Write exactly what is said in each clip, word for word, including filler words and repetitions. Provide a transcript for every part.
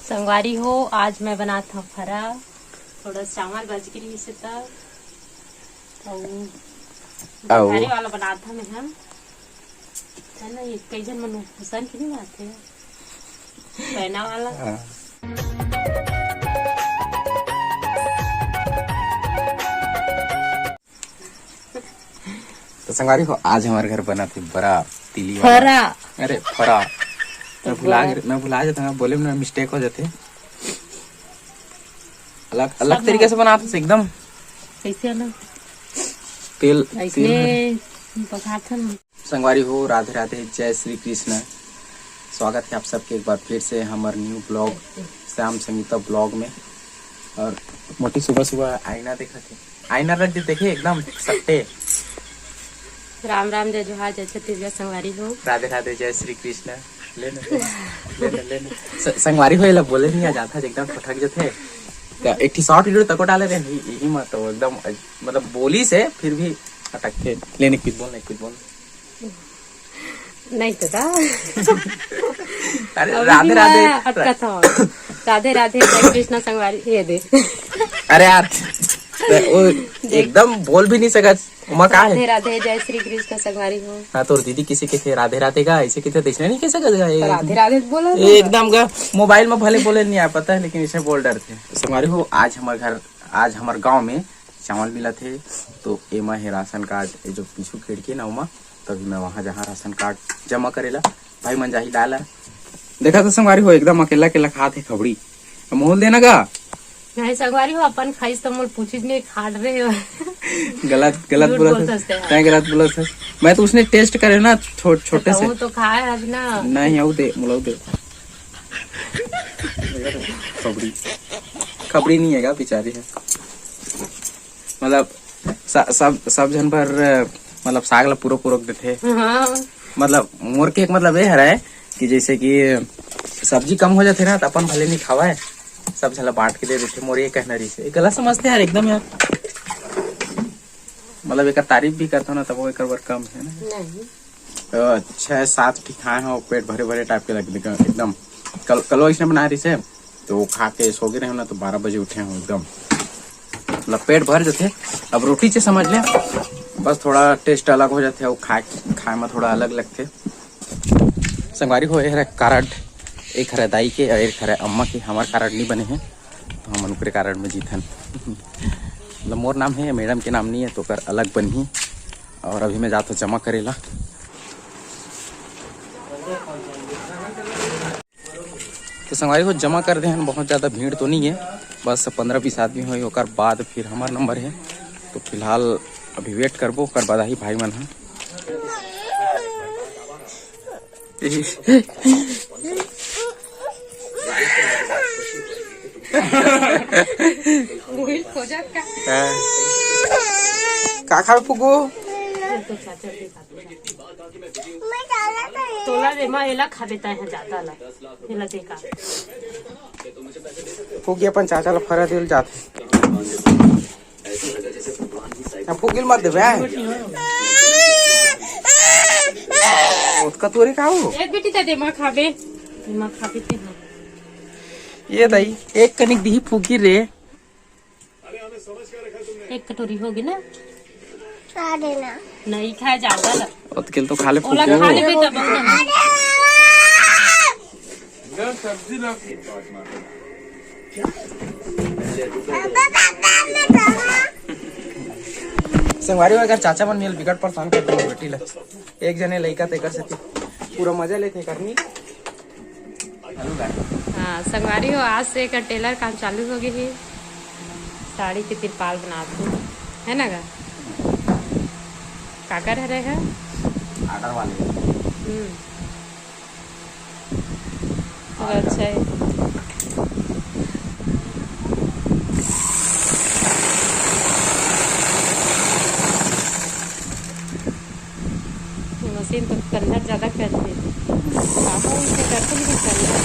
संगवारी हो, आज मैं बनात हव फरा। थोड़ा चावल बच गे रहिस हे त, अउ अउ निरारी वाला बनात हव मैं ह। है ना, ये कई झन मन हुसन के नहीं बनाथे, पैना वाला। हाँ। तो संगवारी हो, आज हमर घर बनत हे बरा, तिली वाला। फरा। अरे, फरा। मैं भुला वाह। गे, मैं भुला जाता हूँ, बोले में मिस्टेक हो जाथे। अलग, अलग सब तरीके से बनात हे एकदम। कैसे अलग? तेल, ऐसे तेल। पकाथन। संगवारी हो, राधे राधे, जय श्री कृष्ण। स्वागत है आप सबके एक बार फिर से हमर न्यू ब्लॉग, श्याम संगीता ब्लॉग में। और मोटी सुबह सुबह आईना देखत हे, आईना रख दे, देखे एकदम सट्टे। राम राम, जय जोहार, जय छत्तीसगढ़ संगवारी हो। राधे राधे, जय श्री कृष्ण। ले ना, ले ना, ले ना, ले ना। स-, संगवारी हो, एला बोले नहीं आ जाता, एकदम फटक जथे। त एक ठो शॉर्ट वीडियो तको डाले रहे, यही, यही मत हो, एकदम, मतलब, बोली से फिर भी अटकथे। ले ना, कुछ बोल, नहीं, कुछ बोल। नहीं तो का? अरे, अभी राधे भी राधे। मैं अटकत हूँ। राधे राधे, जय कृष्णा संगवारी, ये दे। अरे यार, वो देख। एकदम बोल भी नहीं सकत। ओमा का है? राधे राधे, जय श्री कृष्ण संगवारी हो। हाँ, तोर दीदी किसे कहते राधे राधे का, ऐसे कहते तो इसने नहीं कह सकत का ये। राधे राधे बोला ये था। एकदम का मोबाइल में भले बोले नहीं आ पता है, लेकिन इसे बोल डरथे। संगवारी हो, आज हमर घर, आज हमर गांव में चावल मिलत हे, तो एमा हे राशन कार्ड, ये जो पीछू खिड़की ना ओमा, तभी मैं वहाँ जहाँ राशन कार्ड जमा करेला, भाई मन जाही डाला। देखा तो संगवारी हो, एकदम अकेला अकेला खात हे खबड़ी। मोल देना का? नहीं संगवारी हो, अपन खाइस तो मोल पूछिस नहीं, खाट रहे हो। गलत, गलत झूठ बोला बोलत था। हस ते। तैं गलत बोला था। मैं तो उसने टेस्ट करे ना, छो-, छोटे से। तो खाए हस ना। नहीं, आऊ दे, मोला दे। खबड़ी, खबड़ी नहीं है का, बेचारी है। मतलब, स-, सब, सब झन भर, मतलब, साग ला पूरो पूरो देथे। हाँ। मतलब, मोर के एक मतलब ये हरय कि जैसे कि सब्जी कम हो जाथे ना, त अपन भले नहीं खावय, सब झन ला बांट के दे देथे। मोर ये कहना रहिस हे, गलत समझथे यार एकदम यार। मतलब, एकर तारीफ भी करथव ना, तब वो एकर बर कम है ना। नहीं। तो छह सात ठी खाए हो, पेट भरे भरे टाइप के लगथे एकदम। कल, कलो इसने बनाए रहिस हे, तो खा के सो गे रहे हो ना, तो बारह बजे उठे हो एकदम। मतलब पेट भर जाथे। अब रोटी से समझ ले, बस थोड़ा टेस्ट अलग हो जाथे, अउ खाए, खाए में थोड़ा अलग लगथे। संगवारी हो, ये हरे कारड, एक हरे दाई के अउ एक हरे अम्मा के। हमार कारड नहीं बने हैं, तो हमन ओकरे कारड में जीथन। मतलब मोर नाम है, मैडम के नाम नहीं है, तो ओकर अलग बनही। और अभी मैं जात हूँ जमा करेला। तो संगवारी हो, जमा कर दे हन, बहुत ज़्यादा भीड़ तो नहीं है, बस पंद्रह बीस आदमी होई, ओकर बाद फिर हमार नंबर है। तो फिलहाल अभी वेट करबो, ओकर बाद आही भाई मन ह। मोहिल खोजत का? हाँ। का खाबे फुगू? तोला दे, माँ एला खाबे, ताय ह जादा ला। एला दे का। फुगी अपन चाचा ला फरा देल जात। अब फुगिल मत देबे, हैं? ओतका तोरे का हो? एक बेटी त दे, माँ खाबे। माँ खाबे ते हो। ये दाई, एक कनिक दिही फुगी रे। एक कटोरी होगे ना? खा लेना। नहीं खाए जाओगा ला। ओतकेल तो खा ले ओला फुगी। खा ले बेटा, बहुत ना। संगवारी हो, अगर चाचा मन मिल बिकट परेशान कर दे बेटी ला। एक जने लइका तेकर सेती पूरा मजा लेथे करनी। हाँ, संगवारी हो, आज से एकर टेलर काम चालू हो गई है। साड़ी के तिरपाल बनात हूँ, है ना गा? काकर हरे है? आर्डर वाले। हम्म। तो अच्छा है। ये मशीन तो कन्नड़ ज्यादा करथे। पापा उनसे करथे लेकिन कन्नड़।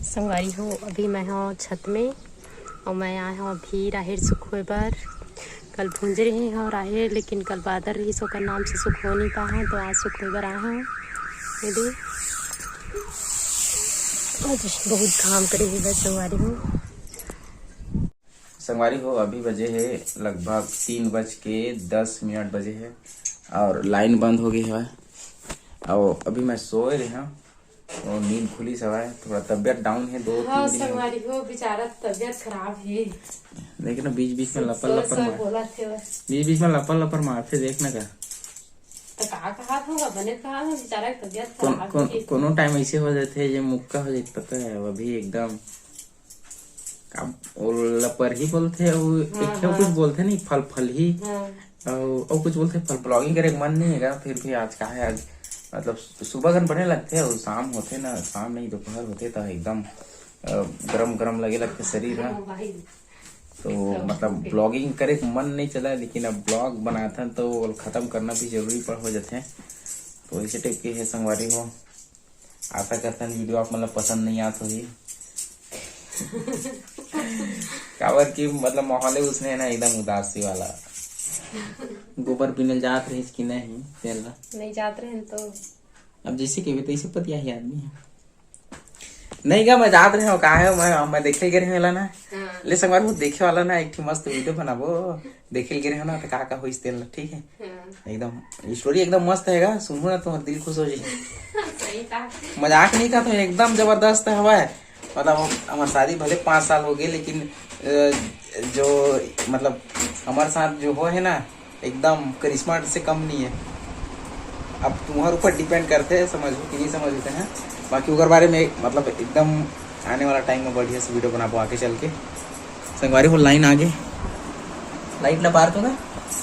संगवारी हो, अभी मैं हूँ छत में और मैं आए हूँ अभी राहेर सुखोए बर। कल भूंजे रहे हूँ राहेर, लेकिन कल बादर रहिस, ओकर नाम से सुखो नहीं पाए हूँ, तो आज सुखोए बर आए हूँ। ये दे। आज बहुत घाम करे हे बस, संगवारी हो। संगवारी हो, अभी बजे हे लगभग तीन बज के दस मिनट बजे हे और लाइन बंद हो गई है। और अभी मैं सोए रहे हूँ और नींद खुली सवाए, थोड़ा तबियत डाउन है दो हाँ, तीन दिन हो। संगवारी हो, बेचारा तबियत खराब है। देखना बीच बीच में लपल लपल मार, बोला थे बस। बीच बीच में लपल लपल मारथे, देखना का। तो का कहा था, बने कहा था, बेचारा की तबियत कौन, खराब कौन, है। कोनो टाइम ऐसे हो जाते हैं, ये मुक्का हो जाते, पता है, अभी एकदम का वो लपर ही बोलथे, वो हाँ, एक ठे हाँ। कुछ बोलथे नहीं, फल फल ही। हाँ। और, और कुछ बोलथे, फल ब्लॉगिंग करे के मन नहीं है, फिर भी आज का है, आज मतलब सुबह कन बने लगथे और शाम होथे ना, शाम नहीं, दोपहर होथे तो एकदम अ, गरम गरम लगे लगथे शरीर ह। हाँ भाई। तो सब मतलब ओके। ब्लॉगिंग करे के मन नहीं चला, लेकिन अब ब्लॉग बनाथन तो वो खत्म करना भी जरूरी पड़ हो जाथे। तो इसे टाइप के है संगवारी हो। आशा करथन वीडियो आप मन ला पसंद नहीं आत होही। काबर कि मतलब माहौल है उसने ना एकदम उदासी वाला। गोबर बिनल जात रहिस कि नहीं तेल ला? नहीं जात रहे तो। अब जैसे कहबे तैसे पतियाही आदमी है। नहीं गा, मैं जात रहे हूँ, कहा है, मैं, मैं देखे गे रहे वाला ना। हाँ। ले संगवारी हो, देखे वाला ना एक ठो मस्त वीडियो बनाबो। देखे गे रहे ना तो का का होइस तेल ला, ठीक है? हाँ। एकदम स्टोरी एकदम मस्त है गा, सुनहू ना तुम्हारा दिल खुश हो जाए। सही कहा। मजाक नहीं कहा, तो एकदम जबरदस्त हवा है। मतलब हमार शादी भले पाँच साल हो गए, लेकिन अ, जो मतलब हमारे साथ जो हो है ना, एकदम करिश्मा से कम नहीं है। अब तुम्हारे ऊपर डिपेंड करते हैं, समझो कि नहीं समझते हैं। बाकी ओकर बारे में मतलब एकदम आने वाला टाइम में बढ़िया से वीडियो बनाबो आगे चल के। संगवारी हो लाइन आगे, लाइट ला पार तो ना,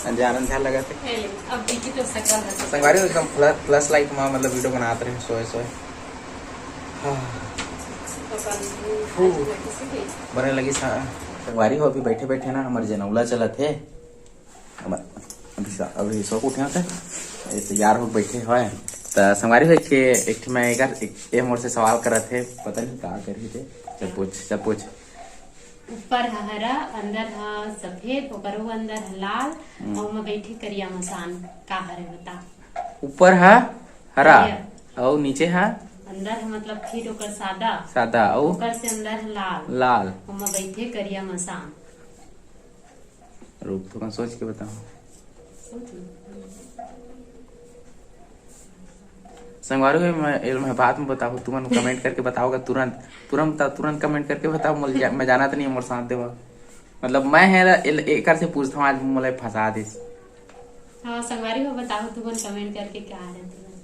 अंजार अंजार लगा थे। ए, अब देखी तो सकल है। संगवारी हो एकदम फ्लैश लाइट में मतलब वीडियो बनाते रहे सोए सोए। हाँ। तो कल हू। आज लगी से गई। बने लगी सा-, संगवारी हो अभी बैठे बैठे ना हमारे जनौला चलत है। हम अभी सा-, अभी सो के उठे होते, ये तैयार हो बैठे हुए। त संगवारी हो के एक ठे मैं एक, एक, एक मोर से सवाल करत है, पता नहीं का करी थे। चल पूछ, चल पूछ। ऊपर ह हरा, अंदर ह सफेद, ओकरो अंदर ह लाल, हम्म। अउ ओमा बैठे करिया मसान, का हरे बता? ऊपर ह हरा, करिया। अउ नीचे ह? अंदर ह मतलब फिर ओकर सादा। सादा, अउ? ओकर से अंदर ह लाल। लाल। ओमा बैठे करिया मसान। रुक, थोड़ा सोच के बताओ। सोच लो। संगवारी हो, मैं, मैं बात में बताओ, तुमन कमेंट करके बताओगा तुरंत, तुरंत बताओ, तुरंत कमेंट करके बताओ, मोला जा-, मैं जानत नहीं, मोर साथ देवा। मतलब मैं है ला-, एल-, एकर से पूछता हूँ, आज मोला फंसा दिस। हाँ, संगवारी हो, बताओ तुमन कमेंट करके क्या है तुमन?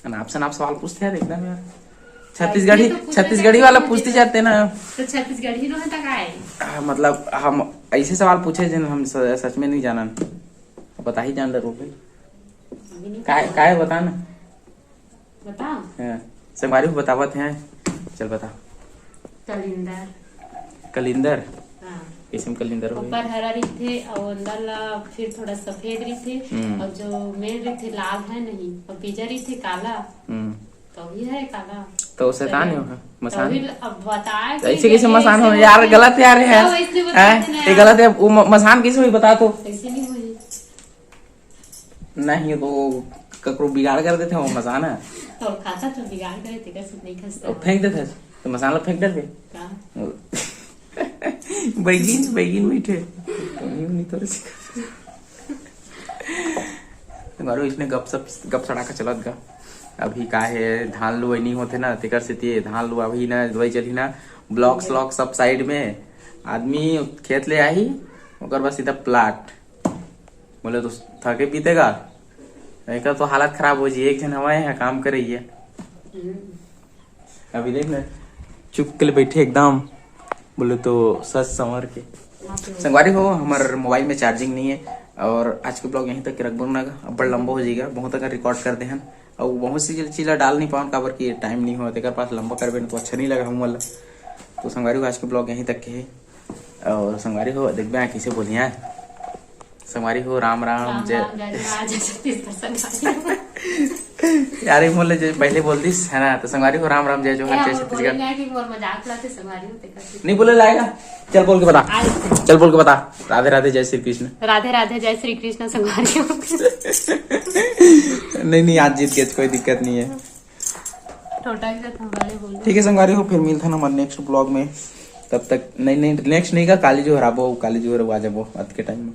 अनाप शनाप सवाल पूछते यार एकदम यार। छत्तीसगढ़ी, ऐसे तो पूछे छत्तीसगढ़ी जाते वाला हैं पूछते ना। जाते ना। तो छत्तीसगढ़ी नो है तक आए। हाँ, मतलब हम ऐसे सवाल पूछे जिन हम स-, सच में नहीं जानन। अब बता ही जान रहे भाई। अभी नहीं काय, पता। काय बता ना। बता। हाँ, संगवारी को बतावत हैं। चल बता। कलिंदर। कलिंदर? हाँ। किसम कलिंदर होही? ऊपर हरा रहिथे अउ अंदर ला फिर थोड़ा सफेद रहिथे, हम्म। अउ जो मेन रहिथे लाल है नहीं, अउ बीजा रहिथे काला, हम्म। तो भी है काला। तो शैतान ही होगा, मसान। तो भी अब बताए तो कि ऐसे कैसे ये मसान ऐसे हो यार, होते हैं। गलत यार है। तो ऐसे बताते हैं हैं? ये यार। गलत है, वो म-, मसान कैसे हुई बता तो? ऐसे नहीं हुई। नहीं, तो ककरो बिगाड़ कर देते हो मसान। तो खाता तो बिगाड़ करे, तेकर से नहीं खसता। और फेंक देते हैं, तो मसान ला फेंक देते। का? बैगिन, बैगिन बैठे। नहीं, नहीं तो ऐसे कर। मारो इसने गप सप, गप सड़ाका चलत गा। अभी का है, धान लुवई नहीं होते ना, तेकर सेती धान लुवाही ना, लुवई चलही ना, ब्लॉक्स, ब्लॉक्स सब साइड में। आदमी खेत ले आही, ओकर बाद सीधा प्लाट। बोले तो थके पीते का, एकर तो हालत खराब हो जी। एक झन हवा है काम करे ये। हम्म। अभी देख ना, चुप के लिए बैठे एकदम, बोले तो सच संवर के। आप लोग संगवारी हो, हमार मोबाइल में चार्जिंग नहीं है और आज के ब्लॉग यहीं तक के रखबो ना, अब्बड़ लंबा हो जाएगा, बहुत अगर रिकॉर्ड कर दे हन और बहुत सी चीज ला डाल नहीं पावन, काबर कि टाइम नहीं हो, तेकर पास लंबा करबे ना तो अच्छा नहीं लगा हम वाला। तो संगवारी हो, आज के ब्लॉग यहीं तक के है। और संगवारी हो, देखबे यहाँ कैसे बोलिया। संगवारी हो, राम राम, राम जय राम, जय जोहार, जय छत्तीसगढ़ संगवारी हो। यार, ये बोले जो पहले बोल दिस, है ना? तो संगवारी हो, राम राम, जय जोहार, ए, जय हम छत्तीसगढ़। बोले ना कि मोर मजाक उड़ाते संगवारी हो, तेकर से। नहीं बोले लाएगा? चल बोल के बता। आज चल बोल के बता। राधे राधे, जय श्री कृष्ण। राधे राधे, जय श्री कृष्ण, संगवारी हो। नहीं, नहीं, आज जीत गए, कोई दिक्कत नहीं है। छोटा के साथ हम गाड़ी बोल रहे। ठीक है संगवारी हो, फिर मिलथन हमर नेक्स्ट ब्लॉग में। तब तक नहीं नहीं, नेक्स्ट नहीं का, काली जो हराबो, काली जो हराबो आ जाबो आज के टाइम में।